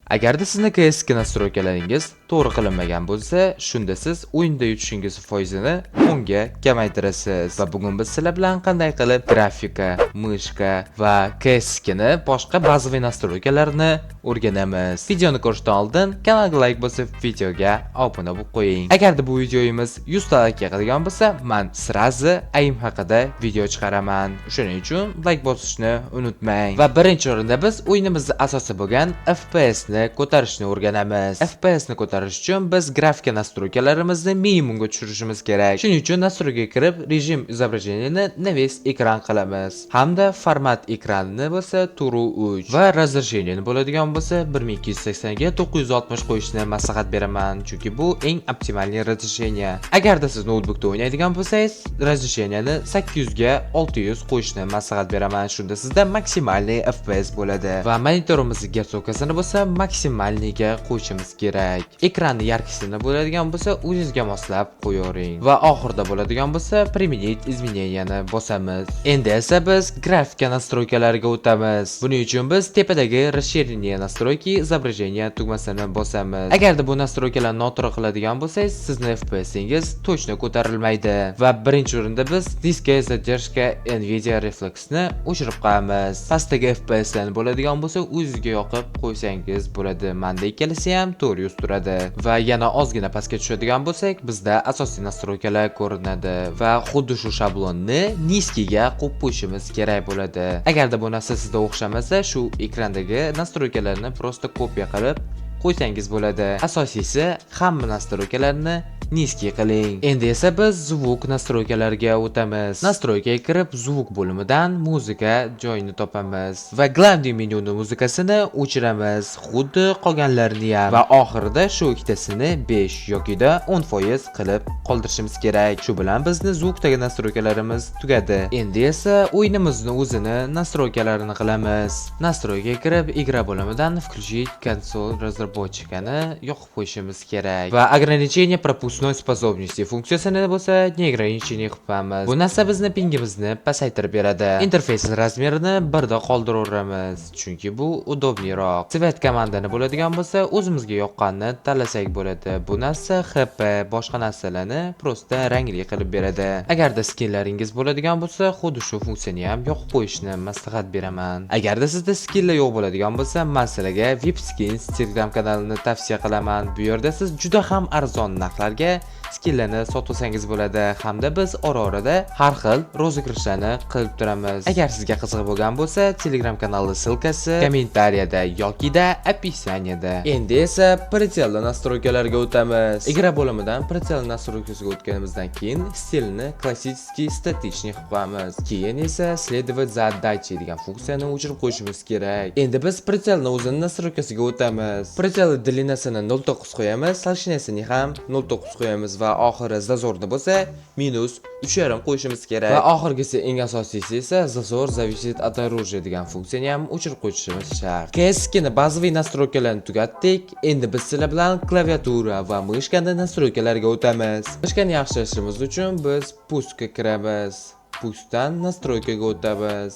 Agarda sizni CS настройка laringiz to'g'ri qilinmagan bo'lsa, shunda siz o'yinda yutishingiz foizini 10 ga kamaytirasiz. Va bugun biz sizlar bilan qanday qilib grafika, мышка va CS:ni boshqa bazaviy настройка larni o'rganamiz. Videoni ko'rishdan oldin kanalga like bosib, videoga obuna bo'lib qo'ying. Agarda bu videomiz 100 ta like yig'adigan bo'lsa, man сразу aim haqida video chiqaraman. Shuning uchun like bosishni unutmang. Va birinchi o'rinda biz o'yinimizning asosi bo'lgan FPS ni ko'tarishni o'rganamiz. FPS ni ko'tarish uchun biz grafika настройка larimizni minimumga tushirishimiz kerak. Shuning uchun настройка ga kirib, режим изображения ni на весь экран qilamiz. Hamda format ekranini bo'lsa True 3 va разрешение ni bo'ladigan bo'lsa 1280 ga 960 qo'yishni maslahat beraman, chunki bu eng оптимальный разрешение. Agarda siz noutbukda o'ynaydigan bo'lsangiz, разрешение ni 800 ga 600 qo'yishni maslahat beraman. Shunda sizda максимальный FPS bo'ladi. Va monitorimizni герцовка sini bo'lsa максимальный ga qo'yishimiz kerak. Ekranni яркость ini bo'ladigan bo'lsa o'zingizga moslab qo'yavering. Va oxirida bo'ladigan bo'lsa, применить изменения ni bosamiz. Endi esa biz grafika настройка lariga o'tamiz. Buning uchun biz tepadagi расширение настройки изображения tugmasini bosamiz. Agarda bu настройка larni noto'g'ri qiladigan bo'lsangiz, sizni FPSingiz точно ko'tarilmaydi. Va birinchi o'rinda biz низкая задержка Nvidia Reflexni o'chirib qo'yamiz. Pastdagi FPSlarni bo'ladigan bo'lsa, o'zingizga yoqib qo'ysangiz bo'ladi. Menda ikkalasi ham 400 turadi. Va yana ozgina pastga tushadigan bo'lsak, bizda asosiy настройка lar ko'rinadi va xuddi shu shablonni низкий ga qo'yib qo'yishimiz kerak bo'ladi. Agarda bu narsa sizda o'xshamasa, shu ekrandagi настройка larni просто kopiya qilib qo'ysangiz bo'ladi. Asosiysi, hamma настройка larni низкий qiling. Endi esa biz звук настройка lariga o'tamiz. Настройка ga kirib, звук bo'limidan muzika joyini topamiz va главный menyuni muzikasini o'chiramiz, xuddi qolganlarini ham, va oxirida shu ikkitasini 5 yokida 10% qilib qoldirishimiz kerak. Shu bilan bizni звук dagi настройка larimiz tugadi. Endi esa o'yinimizni o'zini настройка larini qilamiz. Настройка ga kirib, игра bo'limidan включить консоль разработчика ni yoqib qo'yishimiz kerak va ограничение пропускной способности funksiyasini bo'lsa неограниченный qilib qo'yamiz. Bu narsa bizni pingimizni pasaytirib beradi. Interfeys размер ini birda qoldiraveramiz, chunki bu удобный roq. Цвет komandani bo'ladigan bo'lsa, o'zimizga yoqqanini tanlasak bo'ladi. Bu narsa HP, boshqa narsalarni просто rangli qilib beradi. Agarda skinlaringiz bo'ladigan bo'lsa, xuddi shu funksiyani ham yoqib qo'yishni maslahat beraman. Agarda sizda skinlar yo'q bo'ladigan bo'lsa, man sizlarga VIP Skins Telegram kanalini tavsiya qilaman. Bu yerda siz juda ham arzon narxlarga skinlarni sotib olsangiz bo'ladi hamda biz ora-orada har xil розыгрыш larni qilib turamiz. Agar sizga qiziq bo'lgan bo'lsa, Telegram kanali ссылка si kommentariyada yokida описание da. Endi esa прицел настройка larga o'tamiz. Игра bo'limidan прицел настройка siga o'tganimizdan keyin stilni классический статичный qilib qo'yamiz. Keyin esa следовать за отдачей degan funksiyani o'chirib qo'yishimiz kerak. Endi biz прицел ni o'zini настройка siga o'tamiz. Прицел длина sini 0.9 qo'yamiz, толщина sini ham 0.9 qo'yamiz va oxiri зазор ni bo'lsa minus 3.5 qo'yishimiz kerak. Va oxirgisi, eng asosiysi esa зазор зависит от оружия degan funksiyani ham o'chirib qo'yishimiz shart. CS ni bazaviy настройка larni tugatdik. Endi biz sizlar bilan klaviatura va мышка ni настройка lariga o'tamiz. Мышка ni yaxshilashimiz uchun biz пуск ga kiramiz. Пуск dan настройка ga o'tamiz.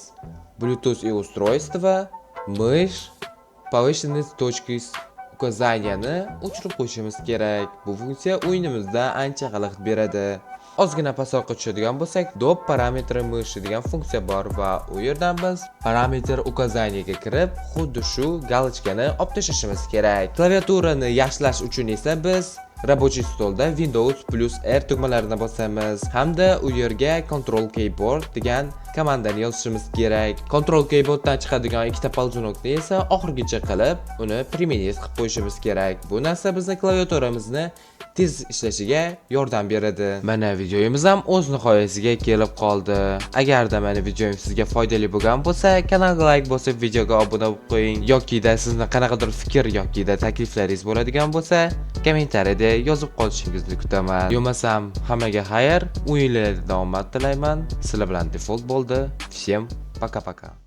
Bluetooth и устройство, мышь, повышенные точки указания ni o'chirib qo'yishimiz kerak. Bu funksiya o'yinimizda ancha xalaqit beradi. Ozgina pastroqqa tushadigan bo'lsak, доп параметры мыши degan funksiya bor va u yerdan biz параметр указания ga kirib, xuddi shu галочка ni olib tashlashimiz kerak. Klaviaturani yaxshilash uchun esa biz рабочий стол da Windows plus R tugmalarini bosamiz hamda u yerga Control Keyboard degan komandani yozishimiz kerak. Control Keyboarddan chiqadigan ikkita ползунок ni esa oxirgicha qilib, uni применить qilib qo'yishimiz kerak. Bu narsa bizni klaviaturamizni tez ishlashiga yordam beradi. Mana, videomiz ham o'z nihoyasiga kelib qoldi. Agarda meni videoim sizga foydali bo'lgan bo'lsa, kanalga like bosib, videoga obuna bo'lib qo'ying yokida sizni qanaqadir fikr yokida takliflaringiz bo'ladigan bo'lsa, kommentariyada yozib qolishingizni kutaman. Bo'lmasam, hammaga xayr, o'yinlarda omad tilayman. Sizlar bilan Default bo'ldi. Всем пока-пока.